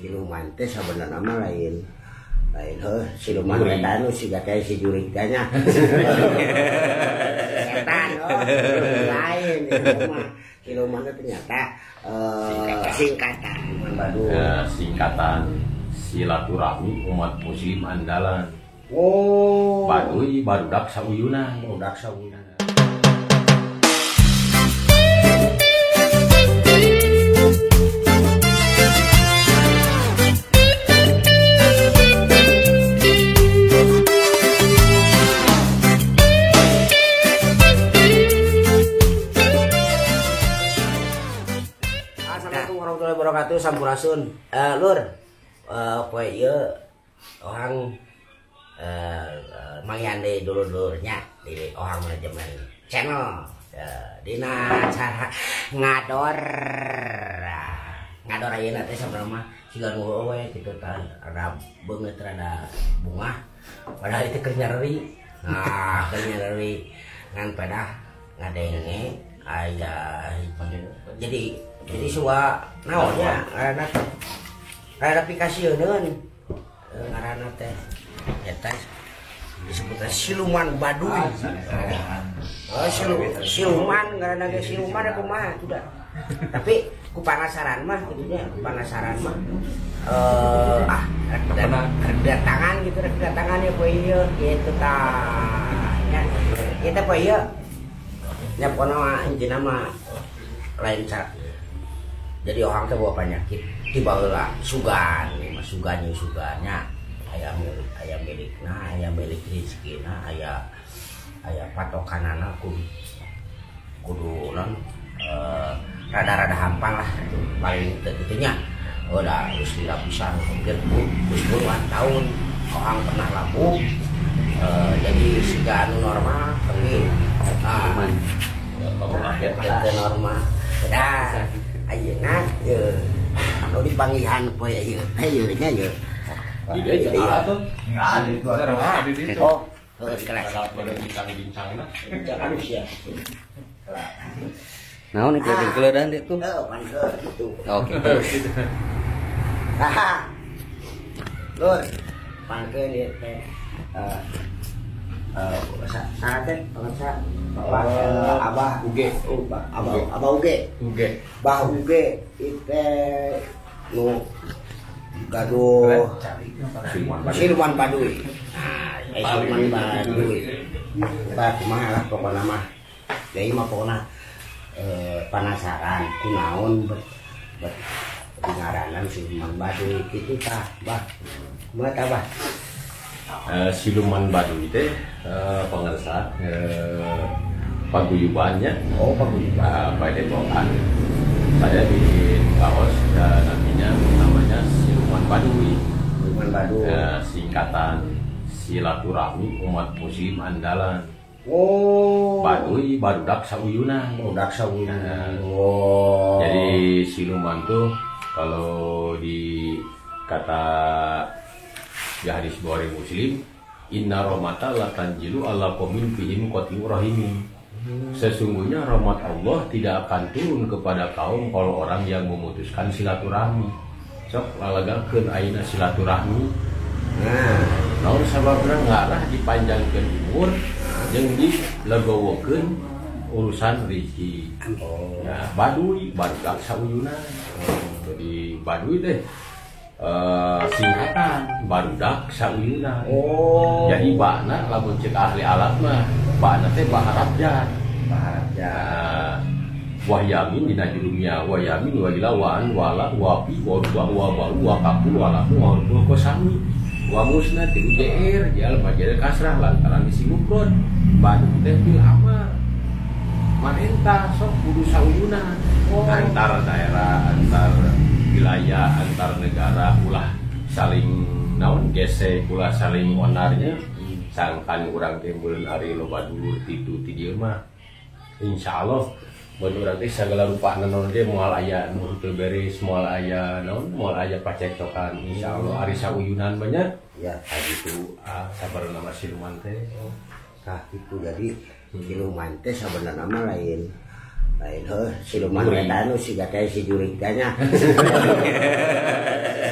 Siluman teh sabenerna mah lain lain heuh siluman eta nu siga teh si jurig teh nya. Setan oh lain itu mah. Siluman teh ternyata singkatan Baduy. Singkatan silaturahmi umat muslim andalan. Oh. Baduy barudak sauyunan. Barudak sauyunan. Assalamualaikum warahmatullahi wabarakatuh. Sampurasun. Lur, poe ieu orang manggihan deui dulur-dulurnya di Ohang Manajemen Channel. Dina cara ngador ngador ayeuna teh sabenerna mah siga nu we kitu tah rada beungeut rada bungah padahal itu keur nyeri. Nah, keur nyeri ngan pedah ngadenge aya jadi suwa naonnya ngaranna rada pikasieun ngaranna teh eta disebutna siluman Baduy. Oh, siluman ngaranna ge siluman kumaha sudah. Tapi ku panasaran mah kitu nya, ku panasaran mah rek datangan gitu, rek datangan ya poe ieu kitu tah. Nya ieu teh poe ieu nya pokona mah intina mah lain cara. Jadi orang teh bawa penyakit ti baheula sugan, mah sugan jeung sugannya aya milik, aya milikna, aya milik rezekina, aya aya patokanana kudu non rada-rada hampang lah paling teu kitu nya. Udah geus lila pisan hampir geus puluhan tahun orang pernah labuh jadi siga anu normal tapi teu normal. Dah ayeuna ye anu dipanggihan poe ieu teh ieu nya ieu. Di dieu atuh. Enggak di ditu. Oh, heuh kelas. Bincang-bincangna. Bincang sia. Naon ieu keleudan ditu? Heuh, pan heuh kitu. Oke. Haha. Lur, pangkeun ieu teh saha teh pangersa? Bapak Abah Uge. Oh, Abah Abah Uge. Uge. Bah Uge ieu teh nu gaduh siluman Baduy. Nah, siluman Baduy. Bah kumaha lah pokona mah. Deui mah pokona panasaran kunaon ber ngaranan siluman Baduy kitu tah, Bah. Kumaha tah, Bah? Siluman Baduy teh pangersa paguyubannya. Oh, paguyuban. Padepokan. Saya bikin kaos dan nantinya namanya Siluman Baduy. Siluman Baduy. Singkatan silaturahmi umat muslim andalan. Oh. Baduy barudak sauyunan. Barudak sauyunan. Oh. Jadi siluman tuh kalau di kata di hadis Bukhari Muslim, inna rahmata la tanjilu ala qaumin fihim qati'ur rahimin. Sesungguhnya rahmat Allah tidak akan turun kepada kaum kalau orang yang memutuskan silaturahmi. Sok lalagakeun ayeuna silaturahmi. Nah, naon sababna ngarah dipanjangkeun umur jeung dilegowokeun urusan rezeki. Oh. Nah, Baduy barudak sauyunan. Jadi Baduy teh singkatan barudak sauyunan. Oh. Jadi bakna lamun cek ahli alat mah bakna teh baharapjan. Baharapjan. Nah, wahyamin dina jurumnya wahyamin walila waan wala wapi warubah wabaru wakapul walamu warubah kosami wa musna tilu jr jal majal kasrah lantaran isi mufrad Baduy teh fil amar marentah sok kudu sauyunan. Oh. Antar daerah, antar wilayah, antar negara ulah saling naon gesek ulah saling onarnya sangkan urang teh meureun ari loba dulur titu ti dieu mah insyaallah mun urang teh sagala rupana naon ge moal aya nu teu beres moal aya naon moal aya pacekcokan insyaallah ari sauyunan banyak ya gitu sabarna mah siluman teh. Tah kitu jadi siluman teh sabenerna mah lain Lain heuh siluman eta nu siga teh si jurig teh nya.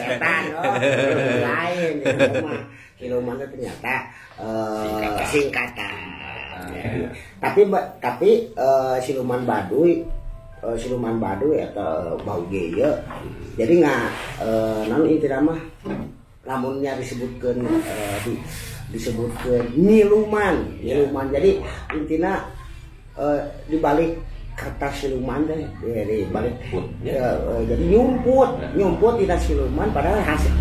Setan oh. Lain itu mah. Siluman teh ternyata singkatan. Tapi siluman Baduy atau Bauge ieu. Jadi nggak naon intina mah lamunnya disebutkeun disebutkeun nyiluman. Jadi intina dibalik kata siluman teh di balik jadi nyumput dina siluman padahal hasil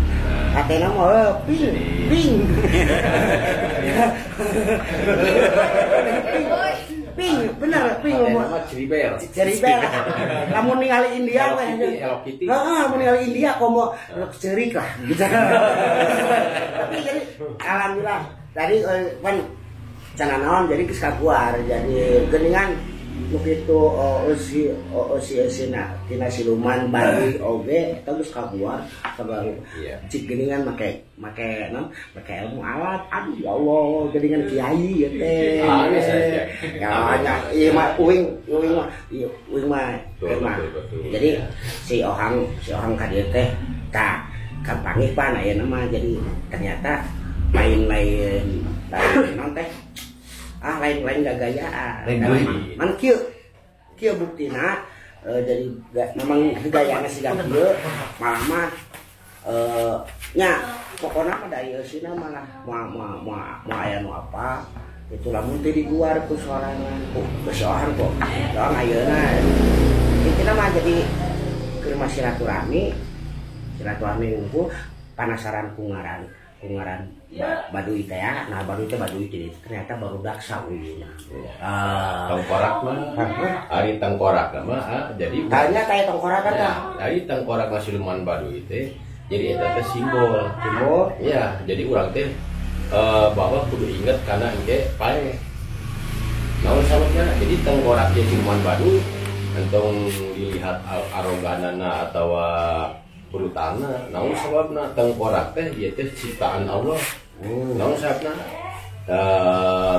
katena mah ping ping ping bener ping mah ceribel lamun ningali India weh Hello Kitty heeh lamun ningali India komo cerik lah gitu. Tapi jadi alhamdulillah tadi kan cenah naon jadi geus kaguar jadi geuningan nu kitu eusi na tina siluman Baduy oge eta geus kaguar kabaru cik geuningan make naon make ilmu alat aduh ya Allah geuningan kiai ieu teh ya nya ieu mah uing mah jadi si ohang ka dieu teh tah kapanggih pan ayeuna mah jadi ternyata lain-lain naon teh lain-lain gagayaan. Man kieu buktina jadi memang gayana siga kieu malah mah nya pokona mah da ieu sina malah moal aya nu apa itu lamun teu diguar ku sorangan ku sorangan kok doang ayeuna intina mah jadi keur mah silaturahmi ngumpul panasaran ku ngaran Baduy teh ya, nah Baduy teh Baduy jadi ternyata barudak sauyuna. Tengkorak mah, ari tengkorak mah, jadi tanya kayak tengkorak kan tah. Ari tengkorak mah siluman Baduy teh, jadi eta teh simbol. Iya, jadi urang teh bahwa kudu inget karena engke pae. Naon sababna? Jadi tengkorak teh siluman Baduy entong dilihat aroganana atawa brutalna, naon sababna tengkorak teh ieu teh ciptaan Allah. Naon sababna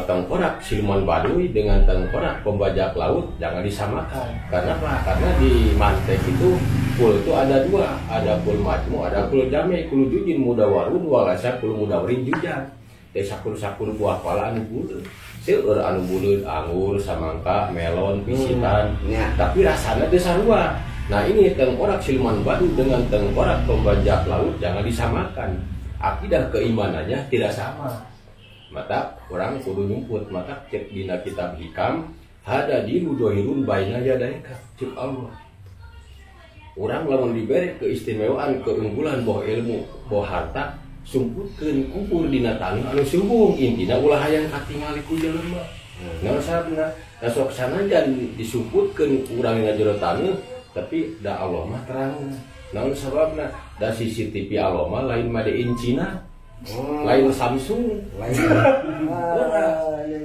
tengkorak siluman Baduy dengan tengkorak pembajak laut jangan disamakan. Karena apa? Karena di mantek itu kul itu ada dua, ada kul majmu, ada kul jame, kul jujin mudawarun walasa kul mudawarin jujan. Teh sakur-sakur buah pala anu buleud. Seueur anu buleud anggur, samangka, melon, pisitan. Tapi rasana teh sarua. Nah ini tengkorak siluman Baduy dengan tengkorak pembajak laut jangan disamakan. Akidah keimanannya tidak sama. Mata orang kudu nyumput, mata cek dina kitab hikam hada diru dohirun baina yadaika cek Allah. Orang lamun diberi keistimewaan, keunggulan boh ilmu, boh harta, sumputkeun kubur dina tanah anu sumbung intina ulah hayang katingali ku jelema. Naon sababna? Da sok sanajan disumputkeun urang dina jero taneuh tapi da Allah mah terang. Naon sababna? Da CCTV Allah mah lain made in China, lain Samsung, lain.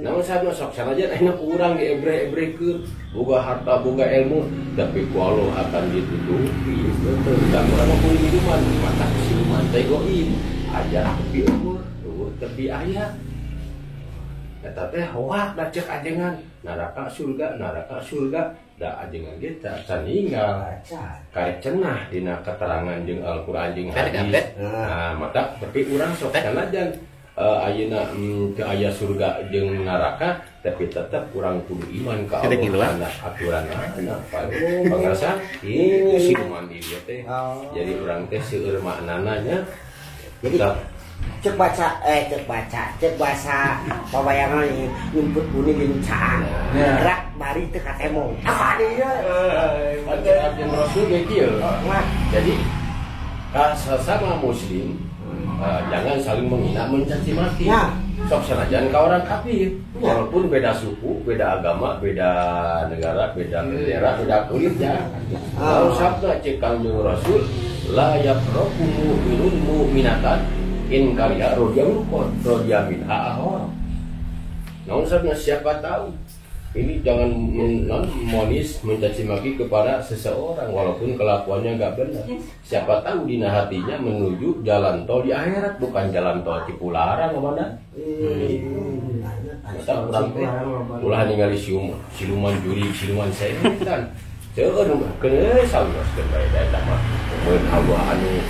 Naon sababna sok sanajan ayeuna ku urang diebreh-ebrehkeun, boga harta, boga ilmu, tapi ku Allah akan ditutupi. Da urang mah kudu hidupan, mata siluman teh goib, aya tepi eueuh, eueuh tepi aya. Eta teh hoak da cek ajengan, neraka surga, da ajengan ge can ninggal. Karek cenah dina keterangan jeung Al-Qur'an jeung hadis. Nah, mata tapi urang sok sanajan ayeuna teu aya surga jeung neraka, tapi tetep urang kudu iman ka Allah kana aturanna. Pangarsa ieu siluman ieu teh. Jadi urang teh seueur maknana nya. Jadi cek bahasa pawayangan nyumput buni jeung caang. Gerak bari teu katemong. Ah ieu. Ajen Rasul ge kieu. Jadi sesama muslim jangan saling menghina, mencaci maki. Sok sanajan ka orang kafir, walaupun beda suku, beda agama, beda negara, beda bendera, beda kulitnya. Lalu sabda cek Kangjeng Rasul, la yafraku mu'minun mu'minatan in kariha rodya rukon rodya minha ahor. Namun sabda siapa tahu ini jangan monis mencaci maki kepada seseorang walaupun kelakuannya nggak benar. Siapa tahu dina hatinya menuju jalan tol di akhirat bukan jalan tol Cipularang kemana? Mata urang teh ulah ningali siluman juri, siluman setan. Seueur nu keun sawioskeun bae da eta mah. Mun Allah anu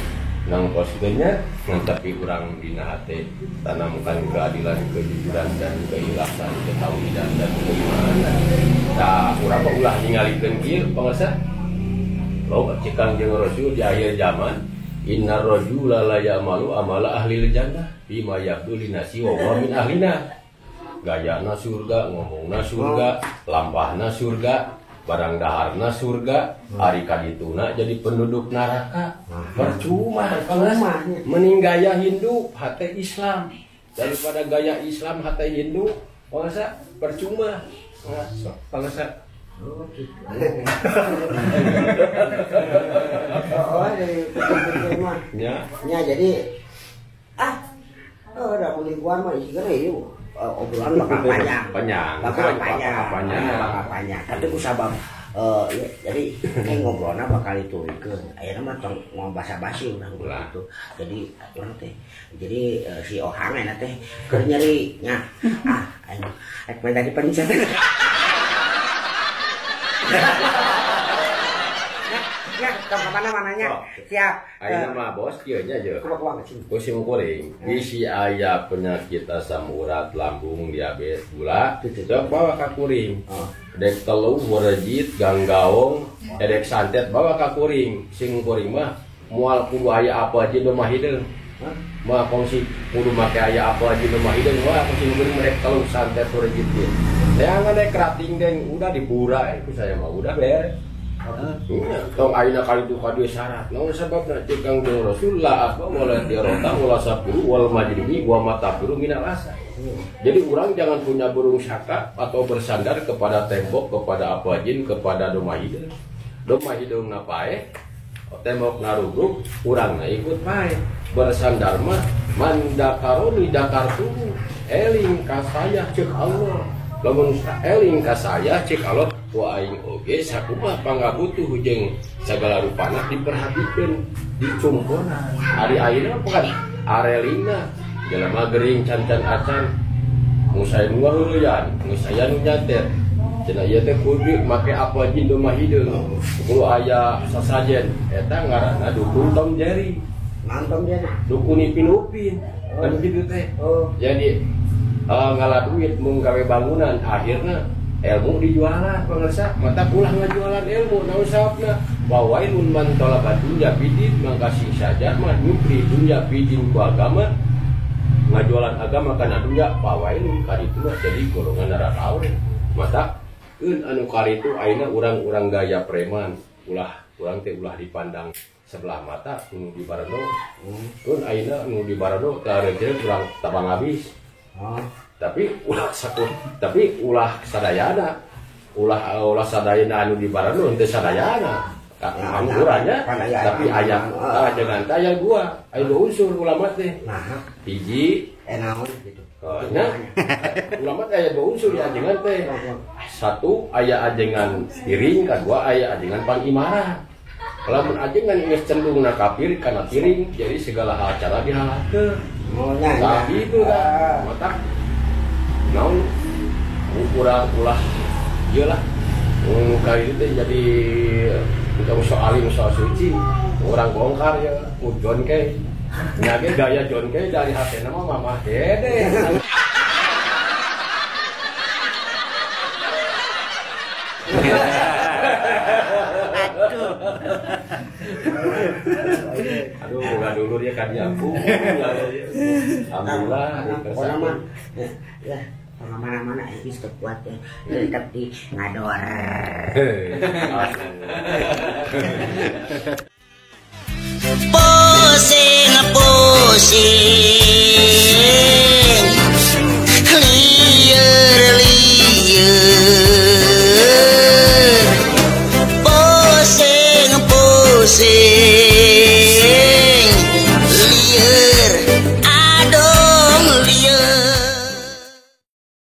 nangkoskeun nya, ngan tapi urang dina hate tanamkan keadilan, kejujuran dan keikhlasan, ketauhidan dan keimanan. Tah urang mah ulah ningalikeun kieu pangarsa. Loba cek Kangjeng Rasul di akhir zaman, innar rajula la ya'malu amala ahli jannah bima yabdu linasi wa huwa min ahlina. Gayana surga, ngomongna surga, lampahna surga, barang daharna surga, ari kadituna jadi penduduk neraka. Percuma, pangarsa. Mending gaya Hindu hate Islam daripada gaya Islam hate Hindu, pangarsa percuma. Pangarsa. Oh gitu. Oh dari mah. Ya. Ya jadi udah mingguan mah isi gede yuk. Obrolan bakal panjang. Panjang. Bakal panjang. Tapi ku sabab ya, jadi kayak ngobrolna bakal diturunkeun. Ayeuna mah tong ngomong basa-basi urang gitu. Jadi urang teh jadi si Ohang ayeuna teh keur nyeri nya. Aing rek minta dipencet. Ya, tong kemana-mananya. Siap. Ayeuna mah bos kieu nya je. Kumaha ku sim kuring. Bisi aya penyakit asam urat, lambung, diabetes, gula, sok bawa ka kuring. Dek telu werejit, ganggaong, edek santet bawa ka kuring. Sing kuring mah moal kudu aya apa aja nu mah hideung. Mah kongsi kudu make aya apa aja nu mah hideung, wah kongsi kuring dek telu santet werejit ge. Neangan dek kerating deng udah dibura itu saya mah udah beres. Tong ayeuna kali itu kadieu syarat. Naon sababna cek Kangjeng Rasul la apa wala tirota wala sapiru wal majribi wa matafiru minal asa. Jadi orang jangan punya burung saka atau bersandar kepada tembok, kepada apa jin, kepada domah hideung. Domah hideung na paeh, tembok narugrug, urangna ikut paeh. Bersandar mah mandakaroni dakartu eling ka saya cek Allah. Lamun eling ka saya cek Allah wa aing oge sakumaha pangabutuh jeung sagala rupana diperhatikeun dicumpona. Ari ayeuna bukan arelingna jelema gering can-can acan ngusaya nu ngaheureyan, ngusaya nu nyantet. Cenah ieu teh kudu make apa jin domah hideung. Kudu aya sasajen eta ngaranna dukun Tom Jerry. Mantap dia. Dukun Ipin Upin. Kan kitu teh. Jadi ngalah duit mung gawe bangunan akhirna ilmu dijualan pangarsa mata ulah ngajualan ilmu naon sababna wa wailun man talaba dunya bidin mangka sing saja mah nyupri dunya bidin ku agama ngajualan agama kana dunya wa wailun kaditu mah jadi golongan neraka mata eun anu karitu ayeuna urang-urang gaya preman ulah urang teh ulah dipandang sebelah mata nu di barado eun ayeuna nu di barado teh arejeun urang tabang habis. Tapi ulah sakur, tapi ulah sadayana, ulah sadayana anu di barano henteu sadayana. Anggurannya, tapi ayam jangan taya gua, aya dua unsur ulama teh. Hiji naon gitu. Nah, ulama teh aya dua unsur ya ajengan teh. Satu aya ajengan piring, kadua aya ajengan pangimarah. Lamun ajengan geus cenderung na kafir kana piring, jadi segala hal cara dihalalkeun. Nah, gitu kan. Matak naon urang ulah ieu lah. Nu kali teh jadi kita sok alim sok suci, urang bongkar ya ku John Kay. Nya ge gaya John Kay dari hatena mah mamah dede. Aduh, bukan dulu dia kan nyapu. Alhamdulillah. Orang mah, ya, orang mana-mana ini kuat ya, tetap di ngador. Pusing, pusing.